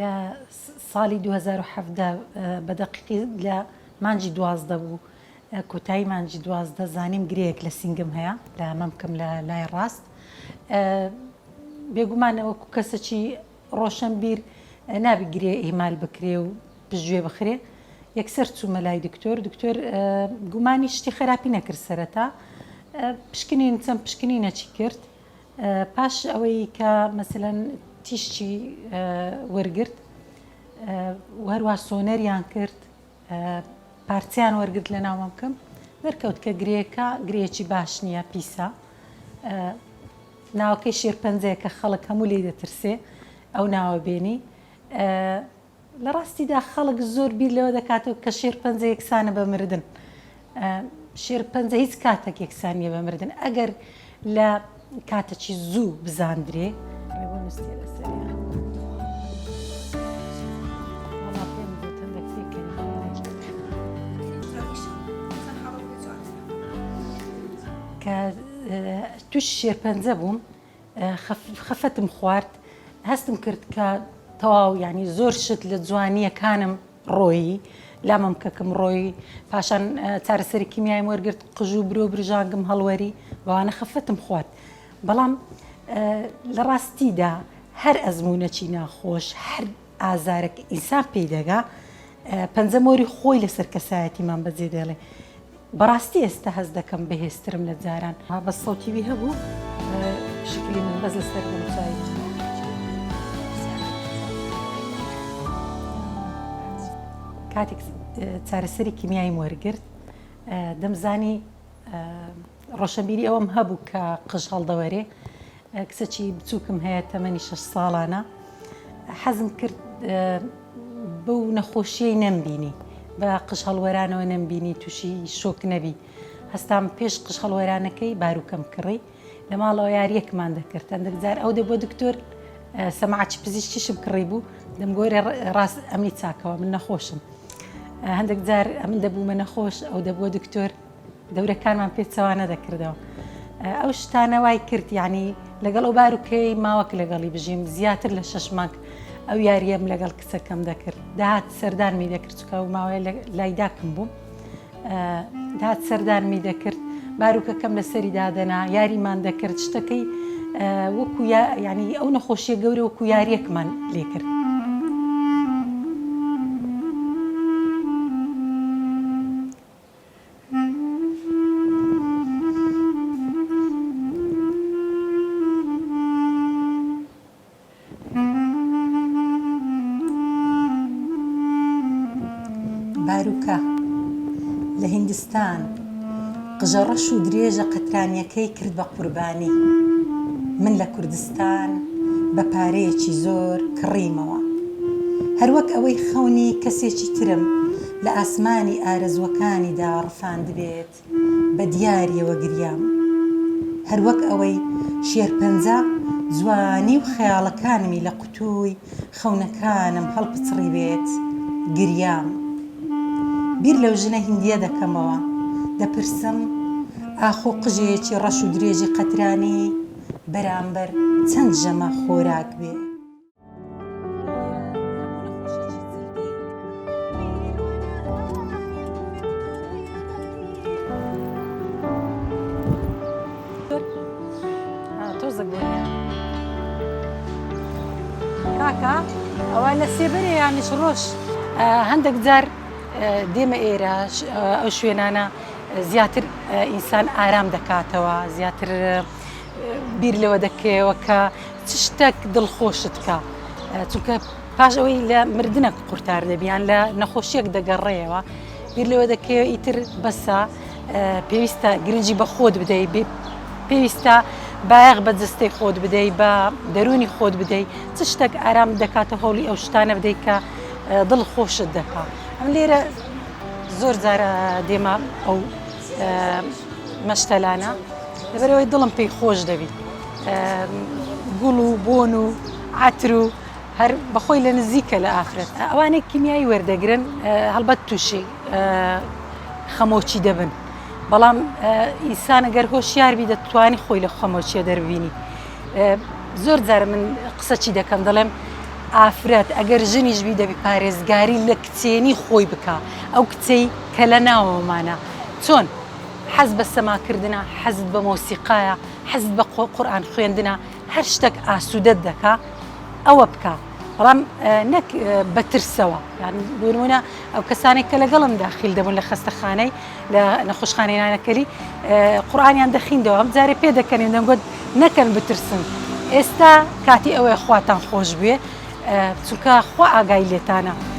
لە ساڵی 2017 بە دەقیقی لە مانگی 12 بوو کۆتایی مانگی 12 زانیم گرێیەک لە سینگم هەیە لە مەمکم لە لای ڕاست بێگومان وەکو کەسەکی ڕۆشنبیر نابی گرێ ئیهمال بکرێ و پشتگوێ بخرێ یەکسەر چوومە لای دکتۆر دکتۆر گومانی شتی خراپی نەکرد سەرەتا پشکنین چەند پشکنینەکی کرد پاش ئەوەی کە مەسەلەن تیشکی وەرگرت و هەروە سۆنەریان کرد پارچەیان وەرگرت لە ناو مەمکم دەرکەوت کە گرێکە گرێکی باش نییە پیسە ناوەکەی شێرپەنجەیە کە خەڵک هەموو لێی دەترسێ ئەو ناوە بێنی لە ڕاستیدا خەڵک زۆر بیر لەوە دەکاتەوە کە شێرپەنجە یەکسانە بە مردن. شێرپەنجە هیچ کاتێک یەکسان نییە بە مردن ئەگەر لە کاتەکی زوو بزاندرێ. ڕێبۆ نووسیە لەسەریان. وەڵا پێم گوت هەندێک پێکەنی. کە تووشی شێرپەنجە بووم خەفەتم خوارد هەستم کرد کە تەواو یعنی زۆر شت لە جوانیەکانم ڕۆیی لا مەمکەکم ڕۆیی پاشان چارەسەری کیمیایم وەرگرت قژ و برۆ برژانگم هەڵوەری بەوانە خەفەتم خوارد بەڵام لە ڕاستیدا هەر ئەزمونەکی ناخۆش هەر ئازارێک ئینسان پێی دەگا پەنجەمۆری خۆی لەسەر کەسایەتیمان بەجێ دێڵێ بەڕاستی ئێستا هەست دەکەم بەهێزترم لە جاران. بەس سەوتی وی هەبوو شکلی من بەس لەسەر دەموچاوی من. کاتێک چارەسەری کیمیاییم وەرگرت دەمزانی ڕۆشنبیری ئەوەم هەبوو کە قژ هەڵدەوەرێ کچەکی بچووکم هەیە تەمەنی شەش ساڵانە حەزم کرد بەو نەخۆشیەی نەمبینی بە قژ هەڵوەرانەوە نەمبینی تووشی شۆک نەبی هەستام پێش قژ هەڵوەرانەکەی باروکەم کڕی لە ماڵەوە یاریەکمان دەکرد هەندێک جار ئەو دەبووە دکتۆر سەماعەکی پزیشکیشم کڕی بوو دەمگۆرێ ڕاست ئەمنی چاکەوە من نەخۆشم هەندێک جار ئەمن دەبوومە نەخۆش ئەو دەبووە دکتۆر دەورەکانمان پێچەوانە دەکردەوە ئەو شتانە وای کرد یعنی لەگەڵ ئەو باروکەی ماوەک لەگەڵی بژیم زیاتر لە شەش مانگ ئەو یاریەم لەگەڵ کچەکەم دەکرد داهات سەردانمی دەکرد چکە و ماوەیە لای داکم بووم داهات سەردانمی دەکرد باروکەکەم لەسەری دادەنا یاریمان دەکرد شتەکەی وەکو ینی ئەو نەخۆشیە گەورە وەکو یاریەکمان لێکرد. باروکە، لە هیندستان، قژە ڕەش و درێژە قەترانییەکەی کرد بە قوربانی. من لە کوردستان بە پارەیەکی زۆر کڕیمەوە. هەروەک ئەوەی خەونی کەسێکی ترم لە ئاسمانی ئارەزووەکانیدا ڕفاندبێت، بە دیاریەوە گریام. هەروەک ئەوەی شێرپەنجە جوانی و خەیاڵەکانمی لە قوتووی خەونەکانم هەڵپچڕیبێت، گریام. بیر لەو ژنە هیندییە دەکەمەوە، دەپرسم، ئاخۆ قژێکی ڕەش و درێژی قەترانی بەرامبەر چەند ژەمە خۆراک بێ؟ کاکە ئەوە لە سێبەرێ یانیش ڕۆژ هەندێک جار دێمە ئێرە ئەو شوێنانە زیاتر ئینسان ئارام دەکاتەوە زیاتر بیر لەوە دەکەیەوە کە چ شتێک دڵخۆشت کا چونکە پاش ئەوەی لە مردنەک قورتار دەبی یان لە نەخۆشیەک دەگەڕێیەوە بیر لەوە دەکەیەوە ئیتر بەسە پێویستە گرنگی بە خۆت بدەی پێویستە بایەخ بە جستەی خۆت بدەی بە دەروونی خۆت بدەی چ شتێک ئارام دەکاتە هەوڵی ئەو شتانە بدەیت کە دڵ خۆشت دەکا ئەم لێرە زۆر جارە دێمە ئەو مەشتەلانە لەبەرئەوەی دڵم پێی خۆش دەبی گوڵ و بۆن و عەتر و هەر بەخۆی لە نزیکە لە ئافرەت ئەوانەی کیمیایی وەردەگرن هەڵبەت تووشی خەمۆکی دەبن بەڵام ئینسان گەر هۆشیار بی دەتوانی خۆی لە خەمۆکیە دەرببینی زۆر جار من قسەچی دەکەم دەڵێم. ئافرەت ئەگەر ژنیش بی دەبی پارێزگاری لە کچێنی خۆی بکا ئەو کچەی کە لە ناوەوەمانە چۆن حەز بە سەماکردنە حەزت بە مۆسیقایە حەزت بە قورئان خوێندنە هەر شتەک ئاسوودەت دەکا ئەوە بکە بەڵام نەک بە ترسەوە یان بۆ نمونە ئەو کەسانێک کە لەگەڵم داخیل دەبوون لە خەستەخانەی لە نەخۆشخانەی نانەکەلی قورئانیان دەخیندەوە ئەم جارێ پێ دەکەنین دەمگوت نەکەن بترسن ئێستا کاتی ئەوەیە خواتان خۆش بوێ چونکە خوا ئاگای لێتانە.